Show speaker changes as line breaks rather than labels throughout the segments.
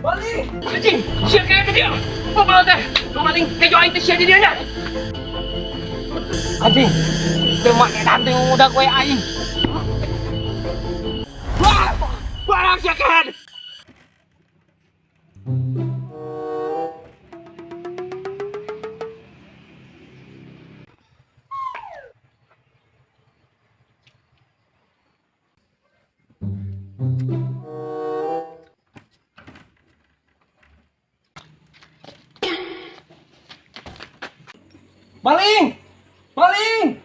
Maling!
Anjing, sia kayak ke dia. Goblok teh. Nu maling kejo aing teh sia di dieu nya. Anjing, teu make edan teh ngudag we aing. Wah, barang sia kehed.
Maling! Maling!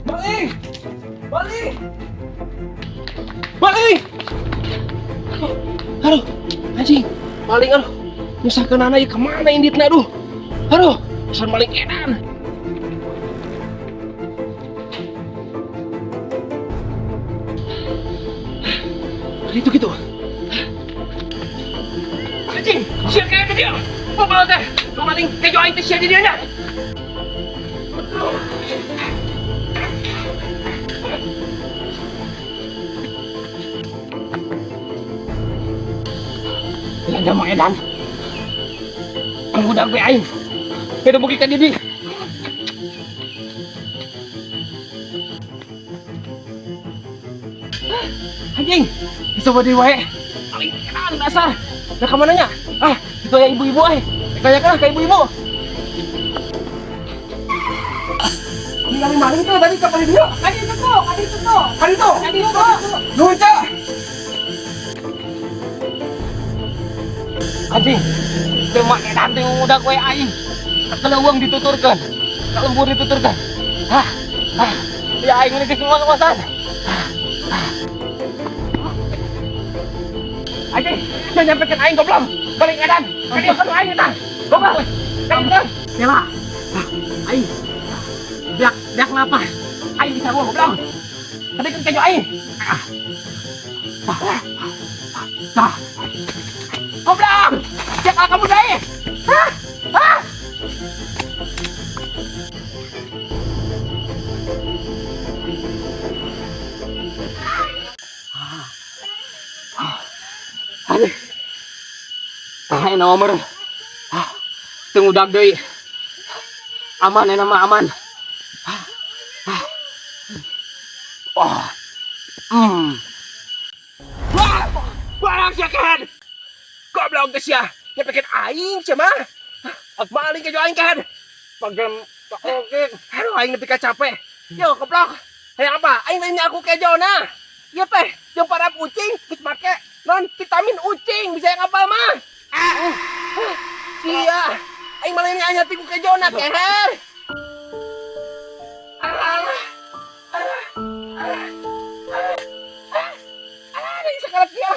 Maling! Maling! Maling!
Aduh, anjing, maling aduh. Nyusahkeun anak ieu kemana inditna aduh. Aduh, dasar maling edan. Itu gitu. Anjing, sia kayak ke dia. Goblok teh. Nu maling kejo aing teh sia di dieu nya. Ya jalma edan. Ngudag we aing. Hidup mugi ka didi. Anjing, bisa bodi wae. Maling edan dasar. Nah kemana nya? Ah, itu ya ibu-ibu eh. Tanyakan ke ibu-ibu. Ningali maling tuh tadi kapan dia?
Kadi itu tuh, kadi itu tuh.
Kali itu.
Kadi itu.
Nuhun, Cak.
Anjing, teu make edan teh ngudag we aing. Ka leuweung dituturkeun. Ka lembur dituturkeun. Hah? Hah? Ya aing ini geus nguas-nguasan. Anjing, jangan nyampekeun aing goblok. Balik edan. Kadi kan aing eta. Goblok. Kadi kan. Kela. Aing. Biak, biak napa? Aing bisa gua goblok. Tadi kan kejo aing. Ah. Ah. Ah. Goblok. Cek kamu deh. Hah? Hah? Aduh. Ah, nomor. Ah, teu ngudag deui. Aman enak mah aman. Ah. Ah. Oh. Wah, barang sia kehed. Goblok geus sia. Nyepekeun aing sia mah. Maling kejo aing kehed. Pagem oke. Aduh aing nepi ka capek. Yo goblok. Hayang apa? Aing lain aku kejo nah. Ieu teh jeung para ucing geus make non vitamin ucing bisa yang apal mah. Ah. Sia. Aing malah ini hanya tiku kejo na keher. Ah. Ah. Ah. Ah. Ah. Ini sekarat dia.